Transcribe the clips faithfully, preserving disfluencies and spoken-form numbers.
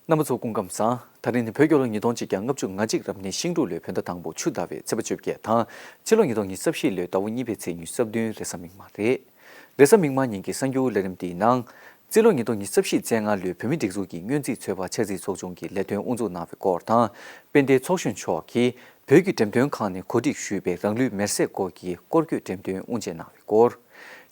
རྣམ་པ་ཚོ་སྐུ་ཁམས་བཟང་། ད་རིང་ནི་བོད་རྒྱལ་ལོ་ཉིས་སྟོང་གཅིག་བརྒྱ་ལྔ་བཅུ་ང་གཅིག་རབ་གནས་ཤིང་འབྲུག་ལོའི་བོད་ཟླ་དང་པོ་ཆུ་ཟླ་བའི་ཚེས་པ་བཅོ་བརྒྱད་དང་། ཕྱི་ལོ་ཉིས་སྟོང་ཉི་ཤུ་རྩ་བཞི་ལོའི་ཟླ་བ་གཉིས་པའི་ཚེས་ཉི་ཤུ་རྩ་བདུན་རེས་གཟའ་མིག་དམར་རེད། རེས་གཟའ་མིག་དམར་ཉིན་གྱི་གསར་འགྱུར་ལས་རིམ་འདིའི་ནང་། རྩིས་ལོ་ཉིས་སྟོང་ཉི་ཤུ་རྩ་བཞི་རྩ་ལྔ་ལོའི་བོད་མིའི་སྒྲིག་འཛུགས་ཀྱི་སྔོན་རྩིས་ཚོད་དཔག་འཆར་རྩིས་ཚོགས་ཆུང་གི་ལས་དོན་དབུ་འཛུགས་གནང་བའི་སྐོར་དང་། དཔལ་ལྡན་ཚོགས་གཞོན་མཆོག་གིས་བོད་ཀྱི་འགྲེམས་སྟོན་ཁང་ནས་གོ་སྒྲིག་ཞུས་པའི་རང་ལུས་མེར་སྲེག་སྐོར་གྱི་སྐོར་སྐྱོད་འགྲེམས་སྟོན་དབུ་འབྱེད་གནང་བའི་སྐོར།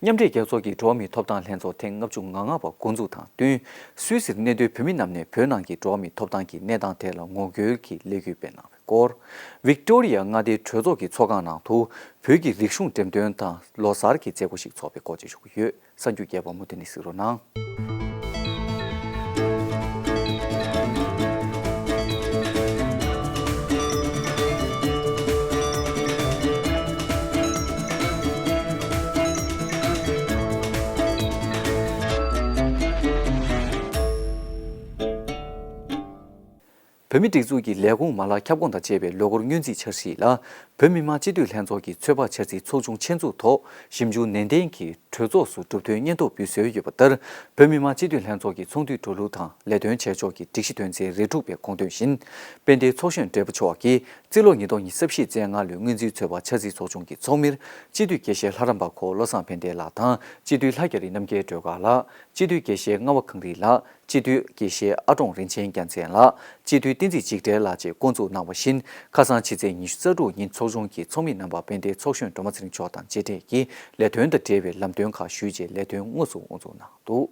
མཉམ་འབྲེལ་རྒྱལ་ཚོགས་ཀྱི་འགྲོ་བ་མིའི་ཐོབ་ཐང་ལྷན་ཚོགས་ཐེངས་ལྔ་བཅུ་ང་ལྔ་པ་འགོ་འཛུགས་དང་བསྟུན། སུད་སིར་གནས་སྡོད་བོད་མི་རྣམས་ནས་བོད་ནང་གི་འགྲོ་བ་མིའི་ཐོབ་ཐང་གི་གནས་སྟངས་ཐད་ལ་ངོ་རྒོལ་གྱི་ལས་འགུལ་སྤེལ་གནང་བའི་སྐོར། ཝིག་ཏོ་རི་ཡ་མངའ་སྡེའི་གྲོས་ཚོགས་ཀྱི་ཚོགས་ཁང་ནང་དུ་བོད་ཀྱི་རིག་གཞུང་འགྲེམས་སྟོན་དང་ལོ་གསར་གྱི་མཛད་སྒོ་ཞིག་ཚོགས་པའི་སྐོར་བཅས་ཞུ་གི་ཡོད། གསར་འགྱུར་རྒྱས་པ་མུ་མཐུད་ནས་གཟིགས་རོགས་གནང་། བོད་མིའི་སྒྲིག་འཛུགས་ཀྱི་ལས་ཁུངས་མ་ལག་ཁྱབ་ཁོངས་དང་བཅས་པའི་ལོ་འཁོར་སྔོན་རྩིས་འཆར་གཞི་ལ། བོད་མི་མང་སྤྱི་འཐུས་ལྷན་ཚོགས་ཀྱི་ཚོད་དཔག་འཆར་རྩིས་ཚོགས་ཆུང་ཆེད་འཛུགས་ཐོག་ཞིབ་འཇུག་ནན་ཏན་གྱིས་གྲོས་ཚོགས་སུ་གྲུབ་དོན་སྙན་ཐོ་འབུལ་སྲོལ་ཡོད་པ་ལྟར། བོད་མི་མང་སྤྱི་འཐུས་ལྷན་ཚོགས་ཀྱི་ཚོགས་འདུའི་འགྲོ་ལུགས་དང་ལས་དོན་བྱེད་ཕྱོགས་ཀྱི་སྒྲིག་གཞི་དོན་ཚན་རེ་དྲུག་པའི་དགོངས་དོན་བཞིན། དཔལ་ལྡན་ཚོགས་གཞོན་བགྲེས་པོ་མཆོག་གིས་རྩིས་ལོ་ཉིས་སྟོང་ཉི་ཤུ་རྩ་བཞི་རྩ་ལྔ་ལོའི་སྔོན་རྩིས་ཚོད་དཔག་འཆར་རྩིས་ཚོགས་ཆུང་གི་ཚོགས་མིར་སྤྱི་འཐུས་དགེ་བཤེས་ལྷ་རམས་པ་ཁོ་བློ་བཟང་ཕན་བདེ་ལགས་དང་། སྤྱི་འཐུས་ལྷ་རྒྱ་རི་རྣམ་རྒྱལ་སྒྲོལ་དཀར་ལགས། སྤྱི་འཐུས་དགེ་བཤེས་རྔ་བ་གངས་རི་ལགས། སྤྱི་འཐུས་དགེ་བཤེས་ཨ་ཀྲོང་རིན་ཆེན་རྒྱལ་མཚན་ལགས། སྤྱི་འཐུས་བསྟན་འཛིན་འཇིགས་བྲལ་ལགས་བཅས་བསྐོ་འཛུགས་གནང་བ་བཞིན། ཁ་སང་ཕྱི་ཚེས་ཉི་ཤུ་རྩ་དྲུག་ཉིན་ཚོགས་ཆུང་གི་ཚོགས་མི་རྣམ་པ་དཔལ་ལྡན་ཚོགས་གཞོན་སྒྲོལ་མ་ཚེ་རིང་མཆོག་དང་མཇལ་འཕྲད་ཀྱིས་ལས་དོན་དང་འབྲེལ་བའི་ལམ་སྟོན་ཁག་ཞུས་རྗེས་ལས་དོན་དངོས་སུ་དབུ་འཛུགས་གནང་འདུག།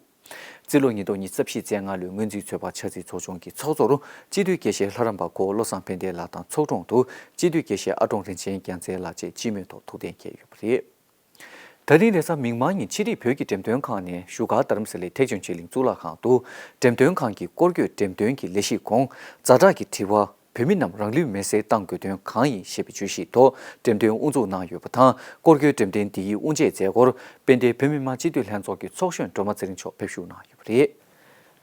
རྩིས་ལོ་ཉིས་སྟོང་ཉི་ཤུ་རྩ་བཞི་རྩ་ལྔ་ལོའི་སྔོན་རྩིས་ཚོད་དཔག་འཆར་རྩིས་ཚོགས་ཆུང་གི་ཚོགས་གཙོར་སྤྱི་འཐུས་དགེ་བཤེས་ལྷ་རམས་པ་ཁོ་བློ་བཟང་ཕན་བདེ་ལགས་དང་། ཚོགས་དྲུང་དུ་སྤྱི་འཐུས་དགེ་བཤེས་ཨ་ཀྲོང་རིན་ཆེན་རྒྱལ་མཚན་ལགས་བཅས་སྤྱི་མོས་ཐོག་ཐུགས་གཏན་འཁེལ་ཡོད་པ་རེད། ད་རིང་རེས་གཟའ་མིག་དམར་ཉིན་ཕྱི་དྲིལ་བོད་ཀྱི་འགྲེམས་སྟོན་ཁང་ནས་བཞུགས་སྒར་རྡ་རམ་ས་ལའི་ཐེག་ཆེན་ཆོས་གླིང་གཙུག་ལག་ཁང་དུ་འགྲེམས་སྟོན་ཁང་གི་སྐོར་སྐྱོད་འགྲེམས་སྟོན་གྱི་ལས་གཞི་གོང་ཛ་དྲག་གི་དྲི་བ། བོད་མི་རྣམས་རང་ལུས་མེར་སྲེག་བཏང་དགོས་དོན་གང་ཡིན་ཞེས་པའི་བརྗོད་གཞིའི་ཐོག་འགྲེམས་སྟོན་དབུ་འཛུགས་གནང་ཡོད་པ་དང་། སྐོར་སྐྱོད་འགྲེམས་སྟོན་འདིའི་དབུ་འབྱེད་མཛད་སྒོར་དཔལ་ལྡན་བོད་མི་མང་སྤྱི་འཐུས་ལྷན་ཚོགས་ཀྱི་ཚོགས་གཞོན་སྒྲོལ་མ་ཚེ་རིང་མཆོག་ཕེབས་བཞུགས་གནང་ཡོད་པ་རེད།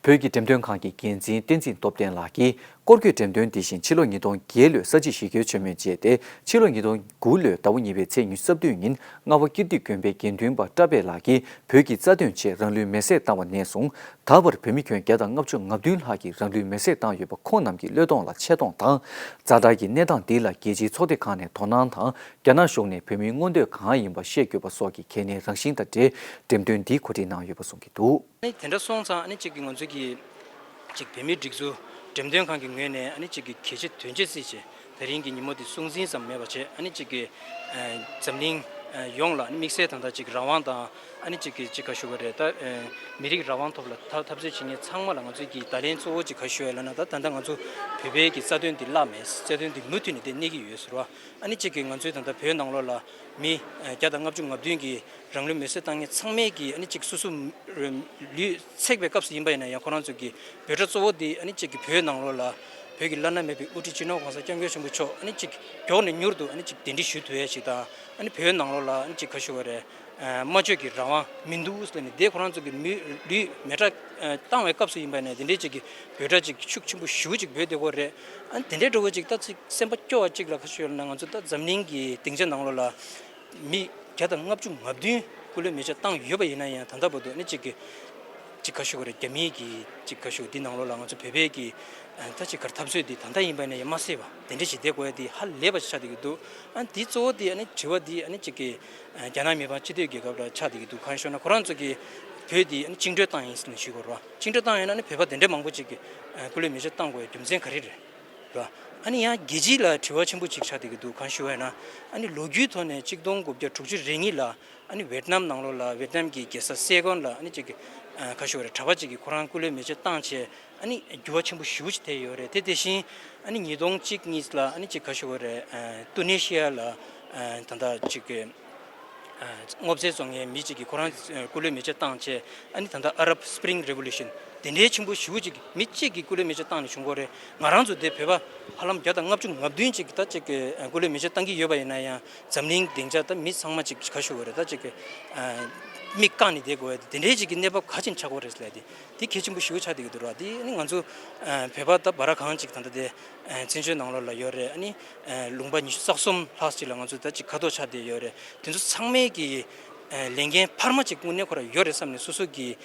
བོད་ཀྱི་འགྲེམས་སྟོན་ཁང་གི་འགན་འཛིན་བསྟན་འཛིན་སྟོབས་ལྡན་ལགས་ཀྱིས། སྐོར་སྐྱོད་འགྲེམས་སྟོན་འདི་བཞིན་ཕྱི་ལོ་ཉིས་སྟོང་བརྒྱད་ལོའི་ས་བྱི་ཞི་རྒོལ་མཆོད་མེ་རྗེས་ཏེ། ཕྱི་ལོ་ཉིས་སྟོང་དགུ་ལོའི་ཟླ་བ་གཉིས་པའི་ཚེས་ཉི་ཤུ་རྩ་བདུན་ཉིན་རྔ་བ་ཀིརྟི་དགོན་པའི་དགེ་འདུན་པ་བཀྲ་བྷེ་ལགས་ཀྱིས་བོད་ཀྱི་རྩ་དོན་ཆེད་རང་ལུས་མེར་སྲེག་བཏང་བ་ནས་བཟུང་། ད་བར་བོད་མི་ཁྱོན་བརྒྱ་དང་ལྔ་བཅུ་ང་བདུན་ལྷག་གིས་རང་ལུས་མེར་སྲེག་བཏང་ཡོད་པ། ཁོང་རྣམས་ཀྱི་བློས་གཏོང་ལ་ཆེ་མཐོང་དང་། ཛ་དྲག་གི་གནས་སྟངས་འདི་ལ་རྒྱལ་སྤྱིའི་ཚོགས་སྡེ་ཁག་ནས་དོ་སྣང་དང་། རྒྱ་ནག་གཞུང་ནས་བོད་མིའི་མངོན་འདོད་གང་ཡིན་པ་ཤེས་དགོས་པ་སོགས་ཀྱི་གལ་གནད་རང་བཞིན་དང་འབྲེལ། འགྲེམས་སྟོན་འདི་གོ་སྒྲིག་གནང་ཡོད་པ་གསུང་གི་འདུག། ཨ་ནི་དེ་འདྲ་སོང་ཙང་ཨ་ནི་གཅིག་གི་ང་ཚོའི་གི་གཅིག་བོད་མིའི་སྒྲིག་འཛུགས་འགྲེམས་སྟོན་ཁང་གི་ངོས་ནས་ཨ་ནི་གཅིག་གི་གལ་ཆེ་དོན་ཆེ་བརྩིས་བྱས། ད་རིང་གི་ཉིན་མོ་འདི་སྲུང་འཛིན་ཙམ་མེད་པ་བྱས། ཨ་ནི་གཅིག་གི་ཨ་འཛམ་གླིང་ཨ་ཡོངས་ལ་ཨ་ནི་དམིགས་བསལ་ད་ལྟ་གཅིག་རང་དབང་དང་། ཨ་ནི་གཅིག་གི་གཅིག་ག་ཞུ་བ་རེད། ད་ཨ་མི་རིགས་རང་དབང་ཐོག་ལ་ད་འཐབ་རྩོད་བྱེད་མཁན་ཚང་མ་ལ་ང་ཚོའི་གི་བརྡ་ལན་གཙོ་བོ་གཅིག་ག་ཞུ་བ་ལབ་ན། ད་ད་ལྟ་ང་ཚོ་བོད་པའི་གི་རྩ་དོན་འདི་བརླག་མེད། རྩ་དོན་འདི་མུ་མཐུད་ནས་དེ་གནས་ཀྱི་ཡོད་ཟེར་བ། ཨ་ནི་གཅིག་གི་ང་ཚོའི་ད་ལྟ་བོད་ནང་ལོགས་ལ་མི་ཨ་བརྒྱ་དང་ལྔ་བཅུ་ང་བདུན་གི་རང་ལུས་མེར་སྲེག་བཏང་མཁན་ཚང་མས་ཀྱིས་ཨ་ནི་གཅིག་སོ་སོ་ལུས་ཚེག་པའི་སྐབས་སུ་ཡིན་པ་ཡིན་ན་ཡང་། ཁོ་རང་ཚོ་གི་འབོད་སྒྲ་གཙོ་བོ་དེ་ཨ་ནི་གཅིག་གི་བོད་ནང་ལོགས་ལ་བོད་ཀྱི་བླ་ན་མེད་པའི་དབུ་ཁྲིད་སྤྱི་ནོར་༸གོང་ས་༸སྐྱབས་མགོན་ཆེན་པོ་མཆོག་ཨ་ནི་གཅིག་མགྱོགས་ནས་མྱུར་དུ་ཨ་ནི་གཅིག་གདན་འདྲེན་ཞུ་ཐུབ་ཡ་ཞིག་དང་། ཨ་ནི་བོད་ནང་ལོགས་ལ་ཨ་ནི་གཅིག་ག་ཞུ་བ་རེད། ཨ་སྨྲ་བརྗོད་ཀྱི་རང་དབང་མི་འདུག་ཟེར་ནས་དེ་ཁོ་རང་ཚོ་གི་མི་ལུས་མེ་སྲེག་ཨ་བཏང་བའི་སྐབས་སུ་ཡིན་པ་ཡིན་ན། དེ་འདྲའི་གཅིག་གི་འབོད་སྒྲ་གཅིག་ཤུགས་ཆེན་པོ་ཞེ་པོ་ཅིག་འབོད་བསྡད་ཀྱི་ཡོད་རེད། ཨ་ནི་དེ་འདྲའི་འདྲ་བོ་ཅིག་ད་ཅིག་སེམས་པ་སྐྱོ་བ་ཅིག་ལ་ག་ཞུ་ཡོད་ལབ་ན། ང་ཚོ་ད་འཛམ་གླིང་གི་སྡིངས་ཆ་ནང་ལོགས་ལ་མི་བརྒྱ་དང་ལྔ་བཅུ་ང་བདུན་སྐུ་ལུས་མེ་སྲེག་བཏང་ཡོད་པ་ཡིན་ན་ཡང་། ད་ལྟ་བར་དུ་ཨ་ནི་གཅིག་གི་གཅིག་ག་ཞུ་དགོས་རེད། རྒྱ་མིའི་གི་གཅིག་ག་ཞུ་འདི་ནང་ལོགས་ལ་ང་ཚོ་བོད་པའི་གི་ཨ་ད་ཅིག་གར་འཐབ་རྩོད་འདི་ད་ལྟ་ཡིན་པ་ཡིན་ན་ཡང་མ་སེལ་བ་དེ་འདྲ་ཞིག་བསྡད་དགོས་ཡ་འདི་ཧ་ལས་པ་ཞིག་ཆགས་བསྡད་ཀྱི་འདུག། ཨ་འདི་གཙོ་བོ་འདི་ཨ་ནི་དྲི་བ་འདི་ཨ་ནི་གཅིག་གི་ཨ་རྒྱ་ནག་མི་དམངས་སྤྱི་མཐུན་རྒྱལ་ཁབ་ལ་ཆགས་བསྡད་ཀྱི་འདུག། གང་ཞུ་ན་ཁོ་རང་ཚོ་གི་བོད་འདི་ཨ་ནི་བཅིངས་འགྲོལ་བཏང་ཡིན་ཟེར་ནས་ཞུ་དགོས་རེད་བ། བཅིངས་འགྲོལ་བཏང་ཡོད་ན་ཨ་ནི་བོད་པ་དེ་འདྲ་མང་པོ་ཅིག་གི་ཨ་སྐུ་ལུས་མེ་སྲེག་བཏང་དགོས་ཡ་རྒྱུ་མཚན་ག་རེ་རེད། ར། ཨ་ནི་ཡང་རྒྱལ་སྤྱི་ལ་དྲི་བ་ཆེན་པོ་ཅིག་ཆགས་བསྡད་ཀྱི་འདུག། གང་ཞུ་བ་ཡིན་ན། ཨ་ནི་ལོ་རྒྱུས་ཐོག་ནས་གཅིག་སྟོང་དགུ་བརྒྱ་དྲུག་ཅུ་རེ་གཉིས་ལ་ཨ་ནི་ཝེད་ནམ་ནང་ལོགས་ལ་ཝེད་ནམ་གྱི་རྒྱལ་ས་སེ་གོན་ལ་ཨ་ནི་གཅིག་གི་ཨ་ག་ཞུ་བ་རེད། གྲྭ་པ་ཅིག་གིས་ཁོ་རང་སྐུ་ལུས་མེ་མཆོད་བཏང་བྱས། ཨ་ནི་འགྱུར་བ་ཆེན་པོ་ཞེ་པོ་ཅིག་ཐེབས་ཡོད་རེད། དེ་དེ་བཞིན་ཨ་ནི་ཉིས་སྟོང་གཅིག་གཉིས་ལ་ཨ་ནི་གཅིག་ག་ཞུ་བ་རེད། ཨ་ཏུ་ནེ་ཤི་ཡ་ལ་ཨ་ད་ལྟ་གཅིག་གི་ཨ་སྔོ་ཚལ་བཙོང་མཁན་མི་གཅིག་གིས་ཁོ་རང་ཨ་སྐུ་ལུས་མེ་མཆོད་བཏང་བྱས། ཨ་ནི་ད་ལྟ་Arab Spring Revolution དེ་འདྲའི་ཆེན་པོ་ཞེ་པོ་ཅིག་མི་གཅིག་གིས་སྐུ་ལུས་མེ་མཆོད་བཏང་ནས་བྱུང་གི་ཡོད་རེད། ང་རང་ཚོ་དེ་བོད་པ་ཧ་ལམ་བརྒྱ་དང་ལྔ་བཅུ་ང་བདུན་ཅིག་ད་ཅིག་གི་ཨ་སྐུ་ལུས་མེ་མཆོད་བཏང་གི་ཡོད་པ་ཡིན་ན་ཡང་། འཛམ་གླིང་སྡིངས་ཆ་ད་མི་ཚང་མ་ཅིག་ག་ཞུ་བ་རེད། ད་ཅིག་གི་ཨ་མིག་བཀག་ནས་བསྡད་དགོས་ཡ་དེ་དེ་འདྲའི་ཅིག་གི་གནས་བབ་ག་ཅིག་ཆགས་ཀྱི་ཡོད་རེད་ཟེར་ལབ་དེ། དེ་གལ་ཆེན་པོ་ཞེ་པོ་ཆགས་བསྡད་ཀྱི་འདུག་ར། དེ་ཨ་ནི་ང་ཚོ་ཨ་བོད་པ་ད་བར་གང་ཅིག་ད་ལྟ་དེ་ཨ་བཙན་བྱོལ་ནང་ལོགས་ལ་ཡོད་རེད། ཨ་ནི་ཨ་ལུང་པ་ཉི་ཤུ་རྩ་གསུམ་ལྷག་ཅིག་ལ་ང་ཚོ་ད་ཅིག་ཁ་ཐོར་ཆགས་བསྡད་ཡོད་རེད། དེ་ཚོ་ཚང་མས་ཀྱི་ ལས་འགན་འཕར་མ་ཅིག་དངོས་གནས་ཁོ་རང་ཡོད་རེད་བསམ་ནས་སོ་སོ་གི་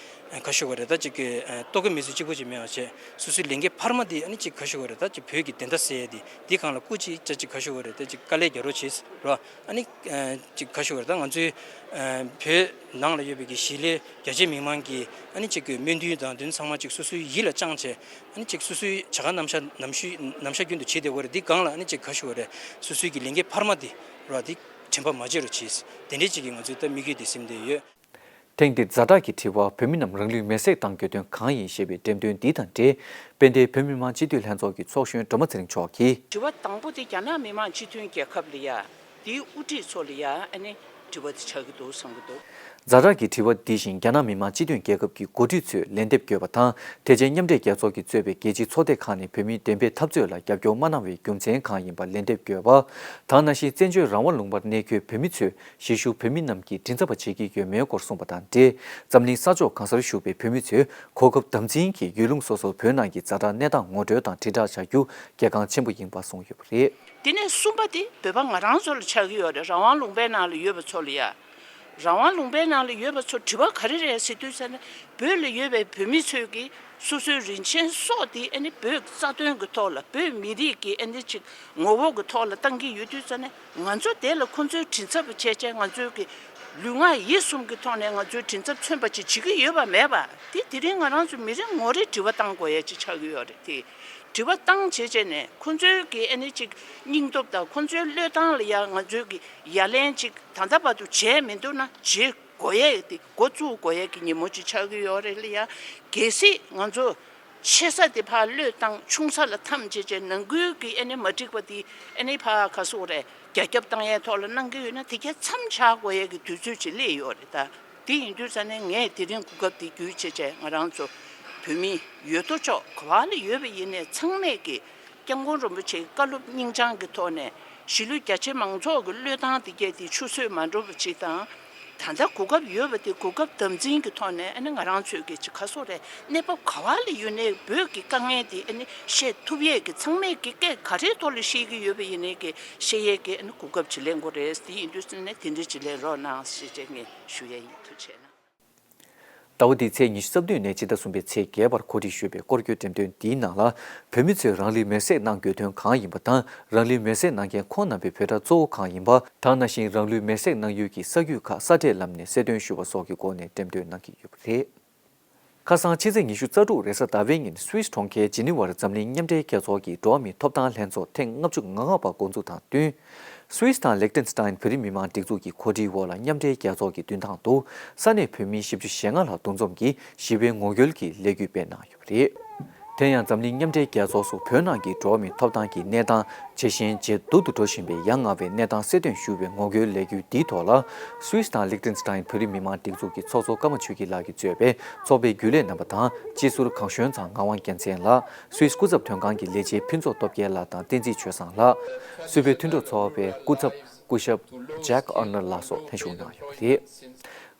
ག་ཞུ་དགོས་རེད། ད་ཅིག་གི་ལྟོ་གོས་མི་ཚོ་གཅིག་པོ་ཅིག་མེད་པ་བྱས། སོ་སོའི་ལས་འགན་འཕར་མ་དེ་ཨ་ནི་ཅིག་ག་ཞུ་དགོས་རེད། ད་ཅིག་བོད་ཀྱི་བདེན་མཐའ་གསལ་ཡ་དེ་འདི་སྒང་ལ་སྐུ་མཁྱེན་ཅིག་ག་ཞུ་དགོས་རེད། ད་ཅིག་དཀའ་ལས་རྒྱག་རོགས་བྱེད་རོགས། ཨ་ནི་ཅིག་ག་ཞུ་དགོས་རེད། ད་ང་ཚོའི་བོད་ནང་ལ་ཡོད་པའི་གི་གཞིས་ལས་རྒྱ་ཆེ་མི་མང་གི་ཨ་ནི་ཅིག་གི་སྨོན་འདུན་དང་དོན་ཚང་མ་ཅིག་སོ་སོའི་ཡིད་ལ་བཅངས་བྱས། ཨ་ནི་ཅིག་སོ་སོའི་བྱ་དགའ་ནམ་ཤ་ནམ་ཤུ་ནམ་ཤ་རྒྱུན་དུ་བྱེད་བསྡད་དགོས་རེད། འདི་སྒང་ལ་ཨ་ནི་ཅིག་ག་ཞུ་དགོས་རེད། སོ་སོའི་གི་ལས་འགན་འཕར་མ་དེ་རོགས་འདི་དྲན་པ་མ་བརྗེད་རོགས་གྱིས། དེ་འདྲའི་ཅིག་གི་ང་ཚོའི་ད་དམིགས་ཡུལ་དེ་ཟིན་བསྡད་ཡོད། ཐེངས་འདིར་ཛ་དྲག་གི་དྲི་བ། བོད་མི་རྣམས་རང་ལུས་མེར་སྲེག་བཏང་དགོས་དོན་གང་ཡིན་ཞེས་པའི་འགྲེམས་སྟོན་འདི་དང་འབྲེལ། དཔལ་ལྡན་བོད་མི་མང་སྤྱི་འཐུས་ལྷན་ཚོགས་ཀྱི་ཚོགས་གཞོན་སྒྲོལ་མ་ཚེ་རིང་མཆོག་གིས། དྲི་བ་དང་པོ་དེ་རྒྱ་ནག་མི་དམངས་སྤྱི་མཐུན་རྒྱལ་ཁབ་ལ་ཡ། དེའི་དབུ་ཁྲིད་ཚོ་ལ་ཡ་ཨ་ནི་དྲི་བ་དེ་ཆགས་ཀྱི་འདུག་བསམ་གྱི་འདུག། ཛ་དྲག་གི་དྲི་བ་འདི་བཞིན་རྒྱ་ནག་མི་དམངས་སྤྱི་མཐུན་རྒྱལ་ཁབ་ཀྱི་འགོ་ཁྲིད་ཚོས་ལན་འདེབས་དགོས་པ་དང་། དེ་རྗེས་མཉམ་འབྲེལ་རྒྱལ་ཚོགས་ཀྱིས་གཙོས་པའི་རྒྱལ་སྤྱིའི་ཚོགས་སྡེ་ཁག་ནས་བོད་མིའི་བདེན་པའི་འཐབ་རྩོད་ལ་རྒྱབ་སྐྱོར་མ་གནང་བའི་རྒྱུ་མཚན་གང་ཡིན་པ་ལན་འདེབས་དགོས་པ། དེ་ནང་བཞིན་བཙན་བྱོལ་རང་དབང་ལུང་པར་གནས་འཁོད་བོད་མི་ཚོས་གཞིས་བཞུགས་བོད་མི་རྣམས་ཀྱིས་མགྲིན་ཚབ་པ་བྱེད་ཀྱི་ཡོད་མེད་སྐོར་གསུངས་པ་དང་འབྲེལ། འཛམ་གླིང་ས་ཕྱོགས་གང་སར་བཞུགས་པའི་བོད་མི་ཚོས་གོ་སྐབས་དམ་འཛིན་གྱིས་ཡུལ་ལུང་སོ་སོར་བོད་ནང་གི་ཛ་དྲག་གནས་སྟངས་ངོ་སྤྲོད་དང་དྲིལ་བསྒྲགས་བྱ་རྒྱུ་གལ་འགངས་ཆེན་པོ་ཡིན་པ་གསུངས་ཡོད་པ་རེད། དེ་ནས་གསུམ་པ་དེ་བོད་པ་ང་རང་ཚོ་ལ་ཆགས་ཀྱི་ཡོད་རེད། རང་དབང་ལུང་པའི་ནང་ལ་ཡོད་པ་ཚོ་ལ་ཡ། རང་དབང་ལུང་པའི་ནང་ལ་ཡོད་པ་ཚོ་དྲི་བ་ག་རེ་རེད་ཟེར་དུས་ཙ་ན། བོད་ལ་ཡོད་པའི་བོད་མི་ཚོས་ཀྱིས་སོ་སོའི་རིན་ཆེན་སྲོག་དེ་ཨ་ནི་བོད་ཀྱི་རྩ་དོན་གྱི་ཐོག་ལ། བོད་མི་རིགས་ཀྱི་ཨ་ནི་ཅིག་ངོ་བོ་གི་ཐོག་ལ་བཏང་གི་ཡོད་དུས་ཙ་ན། ང་ཚོ་དེ་ལ་ཁོང་ཚོའི་མགྲིན་ཚབ་བྱས་བྱས་ང་ཚོའི་གི་ལུས་ངག་ཡིད་གསུམ་གྱི་ཐོག་ནས་ང་ཚོའི་མགྲིན་ཚབ་མཚོན་པ་ཅིག་བྱེད་ཀྱི་ཡོད་པ་མེད་པ་དེ། དེ་རིང་ང་རང་ཚོ་མི་རེ་ངོ་རེ་དྲི་བ་བཏང་དགོས་ཡ་ཅིག་ཆགས་ཀྱི་ཡོད་རེད་དེ། དྲི་བ་བཏང་བྱས་བྱས་ནས་ཁོང་ཚོའི་གི་ཨ་ནི་ཅིག་སྙིང་སྟོབས་དང་ཁོང་ཚོའི་བློས་བཏང་ལ་ཡ་ང་ཚོའི་གི་ཡ་ལན་ཅིག་ད་ལྟ་བར་དུ་བྱས་མི་འདུག་ན་བྱེད་དགོས་ཡས་དེ། འགོ་བཙུགས་དགོས་ཡས་ཀྱི་ཉིན་མོ་ཅིག་ཆགས་ཀྱི་ཡོད་རེད་ལ་ཡ། གལ་སྲིད་ང་ཚོ་ཆེ་ས་དེ་ཕར་བློས་བཏང་ཆུང་ས་ལ་འཐམ་བྱས་བྱས་ནང་ཁུལ་གྱི་ཨ་ནི་མ་འགྲིག་པ་དེ་ཨ་ནི་ཕར་ག་སོག་རེད་རྒྱ་ཁྱབ་བཏང་ཡས་ཐོག་ལ་གནང་གི་ཡོད་ན། དེ་ག་མཚམས་བཞག་དགོས་ཡས་ཀྱི་དུས་ཚོད་ཅིག་སླེབས་ཡོད་རེད་ད། དེ་ཡིན་དུས་ཙ་ནས་ངས་དེ་རིང་གོ་སྐབས་དེ་བརྒྱུད་བྱས་བྱས་ང་རང་ཚོ་བོད་མི་ཡོད་དོ་ཅོག་ག་བ་ལ་ཡོད་པ་ཡིན་ནའི་ཚང་མས་ཀྱི་སྐྱབས་མགོན་རིན་པོ་ཆེའི་བཀའ་སློབ་སྙིང་བཅངས་ཀྱི་ཐོག་ནས་གཞིས་ལུས་རྒྱ་ཆེ་མང་ཚོགས་ཀྱི་བློས་བཏང་དེ་གས་དེ་ཆུད་ཟོས་མ་འགྲོ་བ་ཅིག་དང་། ད་ལྟ་གོ་སྐབས་ཡོད་པ་དེ་གོ་སྐབས་དམ་འཛིན་གྱི་ཐོག་ནས་ཨ་ནི་ང་རང་ཚོས་ཀྱི་ཅིག་ག་སོག་རེད་གནས་བབ་ག་བ་ལ་ཡོད་ནའི་བོད་ཀྱི་དཀའ་ངལ་དེ་ཨ་ནི་བཤད་ཐུབ་ཡས་ཀྱི་ཚང་མས་ཀྱི་སྐད་ག་རེའི་ཐོག་ལ་བཤད་ཀྱི་ཡོད་པ་ཡིན་ནའི་ཀྱི་བཤད་ཡས་ཀྱི་ཨ་ནི་གོ་སྐབས་ཅིག་ལེན་དགོས་རེད། དེ་ཡིན་དུས་ཙ་ནས་དེ་འདྲ་ཅིག་ལེན་རོགས་གནང་ཞེས་བྱས་ངས་ཞུ་ཡས་ཡིན། ཐུགས་རྗེ་གནང་། ཟླ་བ་འདིའི་ཚེས་ཉི་ཤུ་རྩ་བདུན་ནས་སྤྱི་ཟླ་གསུམ་པའི་ཚེས་བརྒྱད་བར་གོ་སྒྲིག་ཞུས་པའི་སྐོར་སྐྱོད་འགྲེམས་སྟོན་འདིའི་ནང་ལ། བོད་མི་ཚོས་རང་ལུས་མེར་སྲེག་གནང་དགོས་དོན་གང་ཡིན་པ་དང་། རང་ལུས་མེར་སྲེག་གནང་མཁན་ཁོང་རྣམ་པའི་འབོད་སྒྲ་གཙོ་བོ་གང་ཡིན་པ། དེ་ནང་བཞིན་རང་ལུས་མེར་སྲེག་གནང་ཡུལ་གྱི་ས་ཁུལ་ཁག་ས་ཁྲལ་ལམ་ནས་གསལ་སྟོན་ཞུ་བ་སོགས་ཀྱི་སྒོ་ནས་འགྲེམས་སྟོན་གནང་གི་ཡོད་པ་རེད། ཁ་སང་ཕྱི་ཚེས་ཉི་ཤུ་རྩ་དྲུག་རེས་གཟའ་ཟླ་བའི་ཉིན་སུད་སི་གྲོང་ཁྱེར་ཇི་ནི་ཝར་འཛམ་གླིང་མཉམ་འབྲེལ་རྒྱལ་ཚོགས་ཀྱི་འགྲོ་བ་མིའི་ཐོབ་ཐང་ལྷན་ཚོགས་ཐེངས་ལྔ་བཅུ་ང་ལྔ་པ་འགོ་འཛུགས་དང་བསྟུན། སུད་སི་དང་ལིག་ཏེན་སི་ཏན་བོད་རིགས་མི་མང་སྒྲིག་འཛུགས་ཀྱི་གོ་སྒྲིག་འོག་ལ་མཉམ་འབྲེལ་རྒྱལ་ཚོགས་ཀྱི་མདུན་ཐང་དུ་ས་གནས་བོད་མི་བཞི་བཅུ་ཞེ་ལྔ་ལྷག་འདུ་འཛོམས་ཀྱིས་ཞི་བའི་ངོ་རྒོལ་གྱི་ལས་འགུལ་སྤེལ་གནང་ཡོད་པ་རེད། དེ་ཡང་འཛམ་གླིང་མཉམ་འབྲེལ་རྒྱལ་ཚོགས་སུ་བོད་ནང་གི་འགྲོ་བ་མིའི་ཐོབ་ཐང་གི་གནས་སྟངས་ཇེ་ཞན་ཇེ་སྡུག་ཏུ་འགྲོ་བཞིན་པའི་ཡ་ང་བའི་གནས་སྟངས་གསལ་སྟོན་ཞུ་བའི་ངོ་རྒོལ་ལས་འགུལ་འདིའི་ཐོག་ལ། སུད་སི་དང་ལིག་ཏེན་སི་ཏན་བོད་རིགས་མི་མང་སྒྲིག་འཛུགས་ཀྱི་ཚོགས་གཙོ་ཀརྨ་ཆོས་སྐྱིད་ལགས་ཀྱིས་གཙོས་པའི་ཚོགས་པའི་རྒྱུན་ལས་རྣམ་པ་དང་། སྤྱི་ཟུར་གངས་གཞོན་ཚང་ངག་དབང་རྒྱལ་མཚན་ལགས། སུད་སི་སྐུ་ཚབ་དོན་ཁང་གི་ལས་བྱེད་ཕུན་ཚོགས་སྟོབས་རྒྱལ་ལགས་དང་བསྟན་འཛིན་ཆོས་བཟང་ལགས། སུད་བོད་མཐུན་གྲོགས་ཚོགས་པའི་སྐུ་ཚབ་སྐུ་ཞབས་ཇེག་ཨར་ནར་ལགས་སོགས་ལྷན་ཞུགས་གནང་ཡོད་པ་རེད།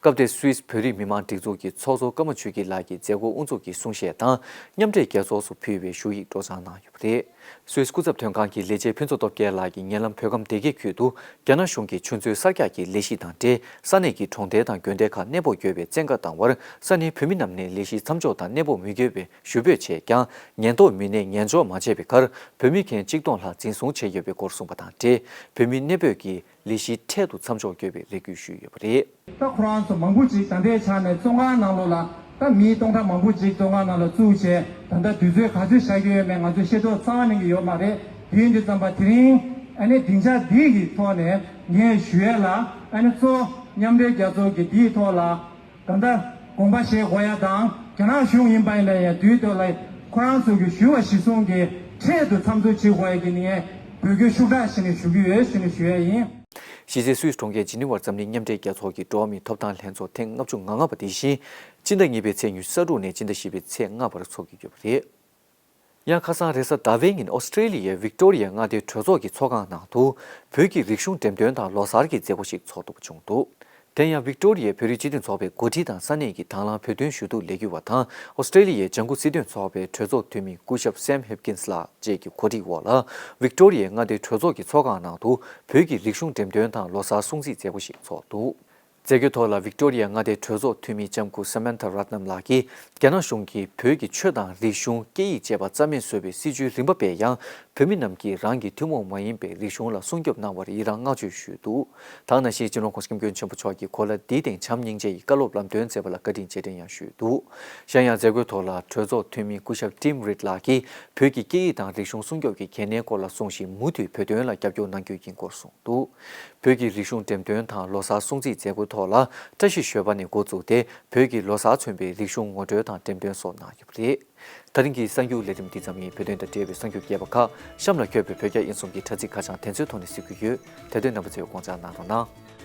སྐབས་དེར་སུད་སི་བོད་རིགས་མི་མང་སྒྲིག་འཛུགས་ཀྱི་ཚོགས་གཙོ་ཀརྨ་ཆོས་སྐྱིད་ལགས་ཀྱིས་མཛད་སྒོ་དབུ་འཛུགས་ཀྱི་གསུང་བཤད་དང་། མཉམ་འབྲེལ་རྒྱལ་ཚོགས་སུ་ཕུལ་བའི་ཞུ་ཡིག་སྒྲོག་སྦྱང་གནང་ཡོད་པ་རེད། སུད་སི་སྐུ་ཚབ་དོན་ཁང་གི་ལས་བྱེད་ཕུན་ཚོགས་སྟོབས་རྒྱལ་ལགས་ཀྱིས་ཉེ་ལམ་བོད་ཁམས་སྡེ་དགེ་ཁུལ་དུ་རྒྱ་ནག་གཞུང་གིས་ཆུ་མཛོད་གསར་རྒྱག་གི་ལས་གཞི་དང་འབྲེལ། ས་གནས་ཀྱི་གྲོང་རྡལ་དང་དགོན་སྡེ་ཁག་གནས་སྤོ་དགོས་པའི་བཙན་བཀའ་བཏང་བར། ས་གནས་བོད་མི་རྣམས་ནས་ལས་གཞི་མཚམས་འཇོག་དང་གནས་སྤོ་མི་དགོས་པའི་ཞུ་འབོད་བྱས་ཀྱང་། ཉེན་རྟོག་མི་སྣས་ཉན་འཇོག་མ་བྱས་པའི་ཁར། བོད་མི་ཁྱོན་གཅིག་སྟོང་ལྷག་འཛིན་བཟུང་བྱས་ཡོད་པའི་སྐོར་གསུངས་པ་དང་འབྲེལ། བོད་མི་གནས་སྤོས་ཀྱིས་ལས་གཞི་འཕྲལ་དུ་མཚམས་འཇོག་དགོས་པའི་རེ་སྐུལ་ཞུས་ཡོད་པ་རེད། ད་ཁོ་རང་ཚོ་མང་པོ་ཅིག་ད་ལྟའི་ཆ་ནས་བཙོན་ཁང་ནང་ལོགས་ལ་ད་མི་སྟོང་ཕྲག་མང་པོ་ཅིག་བཙོན་ཁང་ནང་ལ་བཙུགས་བྱས། ད་ལྟ་དུས་ཚོད་ག་ཚོད་བཞག་གི་ཡོད་མེད་ང་ཚོས་ཤེས་རྟོགས་རྩ་བ་ནས་ཀྱི་ཡོད་མ་རེད། དེ་ཡིན་དུས་ཙམ་པ་དེ་རིང་ཨ་ནི་སྡིངས་ཆ་འདི་གི་ཐོག་ནས་ངས་ཞུ་ཡས་ལ། ཨ་ནི་གཙོ་མཉམ་འབྲེལ་རྒྱལ་ཚོགས་ཀྱི་འདིའི་ཐོག་ལ་ད་ལྟ་དགོངས་པ་བཞེས་དགོས་ཡ་དང་། རྒྱ་ནག་གཞུང་ཡིན་པ་ཡིན་ན་ཡང་དུས་ཐོག་ལ་ཁོ་རང་ཚོ་གི་ཞུ་བ་གཞིར་བཟུང་གིས་འཕྲལ་དུ་མཚམས་འཇོག་བྱེད་དགོས་ཡ་གི་ངས་འབོད་སྐུལ་ཤུགས་དྲག་བྱས་ནས་ཞུ་གི་ཡོད་ཞུ་ནས་ཞུ་ཡ་ཡིན། གཞིས་རྩེ་སུད་སི་གྲོང་ཁྱེར་ཇི་ནི་ཝར་འཛམ་གླིང་མཉམ་འབྲེལ་རྒྱལ་ཚོགས་ཀྱི་འགྲོ་བ་མིའི་ཐོབ་ཐང་ལྷན་ཚོགས་ཐེངས་ལྔ་བཅུ་ང་ལྔ་པ་དེ་བཞིན། སྤྱི་ཟླ་གཉིས་པའི་ཚེས་ཉི་ཤུ་རྩ་དྲུག་ནས་སྤྱི་ཟླ་བཞི་པའི་ཚེས་ལྔ་བར་འཚོགས་ཀྱི་ཡོད་པ་རེད། ཡང་ཁ་སང་རེས་གཟའ་ཟླ་བའི་ཉིན་ཨོ་སི་ཀྲེ་ལི་ཡའི་ཝིག་ཏོ་རི་ཡའི་མངའ་སྡེའི་གྲོས་ཚོགས་ཀྱི་ཚོགས་ཁང་ནང་དུ། བོད་ཀྱི་རིག་གཞུང་འགྲེམས་སྟོན་དང་ལོ་གསར་གྱི་མཛད་སྒོ་ཞིག་འཚོགས་ཐུབ་པ་བྱུང་འདུག། དེ་ཡང་ཝིག་ཏོ་རི་ཡའི་བོད་རིགས་སྤྱི་མཐུན་ཚོགས་པའི་འགོ་ཁྲིད་དང་ས་གནས་ཀྱི་དང་བླངས་བོད་དོན་ཞུ་གཏུག་ལས་འགུལ་བ་དང་། ཨོ་སི་ཀྲེ་ལི་ཡའི་ལྗང་ཁུ་སྲིད་དོན་ཚོགས་པའི་གྲོས་ཚོགས་འཐུས་མི་སྐུ་ཞབས་སེམ་ཧིབ་ཀིན་སི་ལགས་བཅས་ཀྱི་གོ་སྒྲིག་འོག་ལ། ཝིག་ཏོ་རི་ཡའི་མངའ་སྡེའི་གྲོས་ཚོགས་ཀྱི་ཚོགས་ཁང་ནང་དུ། བོད་ཀྱི་རིག་གཞུང་འགྲེམས་སྟོན་དང་ལོ་གསར་སྲུང་བརྩི་མཛད་སྒོ་ཞིག་འཚོགས་འདུག། མཛད་སྒོའི་ཐོག་ལ་ཝིག་ཏོ་རི་ཡ་མངའ་སྡེའི་གྲོས་ཚོགས་འཐུས་མི་ལྕམ་སྐུ་Samantha Ratnam་ལགས་ཀྱིས། རྒྱ་ནག་གཞུང་གིས་བོད་ཀྱི་ཆོས་དང་རིག་གཞུང་སྐད་ཡིག་བཅས་པ་རྩ་མེད་བཟོ་བའི་སྲིད་བྱུས་རིམ་པ་སྤེལ་ཡང་། བོད་མི་རྣམས་ཀྱིས་རང་གི་ཐུན་མོང་མ་ཡིན་པའི་རིག་གཞུང་ལ་སྲུང་སྐྱོབ་གནང་བར་ཡི་རངས་བསྔགས་བརྗོད་ཞུས་འདུག། དེ་ནང་བཞིན་སྤྱི་ནོར་༧གོང་ས་༧སྐྱབས་མགོན་ཆེན་པོ་མཆོག་གིས་གོ་ལ་འདིའི་སྟེང་བྱམས་སྙིང་རྗེ་ཡི་བཀའ་སློབ་ལམ་སྟོན་མཛད་པ་ལ་བཀའ་དྲིན་རྗེས་དྲན་ཡང་ཞུས་འདུག། གཞན་ཡང་མཛད་སྒོའི་ཐོག་ལ་གྲོས་ཚོགས་འཐུས་མི་སྐུ་ཞབས་Tim Reed་ལགས་ཀྱིས་བོད་ཀྱི་སྐད་ཡིག་དང་རིག་གཞུང་སྲུང་སྐྱོབ་ཀྱི་གལ་གནད་སྐོར་ལ་གསུངས་ཤིང་། མུ་མཐུད་བོད་དོན་ལ་རྒྱབ་སྐྱོར་གནང་རྒྱུ་ཡིན་སྐོར་གསུངས་འདུག། བོད་ཀྱི་རིག་གཞུང་འགྲེམས་སྟོན་དང་ལོ་གསར་སྲུང་བརྩི་མཛད་སྒོའི་ཐོག་ལ། བཀྲ་ཤིས་ཞོལ་པ་ནས་འགོ་བཙུགས་ཏེ། བོད་ཀྱི་ལོ་གསར་མཚོན་པའི་རིག་གཞུང་ངོ་སྤྲོད་དང་འགྲེམས་སྟོན་སོགས་གནང་ཡོད་པ་རེད། ད་རིང་གི་གསར་འགྱུར་ལས་རིམ་འདི་ཙམ་ཡིན། བོད་དོན་དང་འབྲེལ་བའི་གསར་འགྱུར་རྒྱས་པ་ཁག་གཤམ་ལ་འཁོད་པའི་བོད་རྒྱ་དབྱིན་གསུམ་གྱི་དྲ་ཚིགས་ཁ་བྱང་དེ་ཚོའི་ཐོག་ནས་གཟིགས་རྒྱུ་ཡོད། དེ་དུས་རྣམ་པ་ཚོས་དགོངས་འཇགས་གནང་རོགས་གནང་།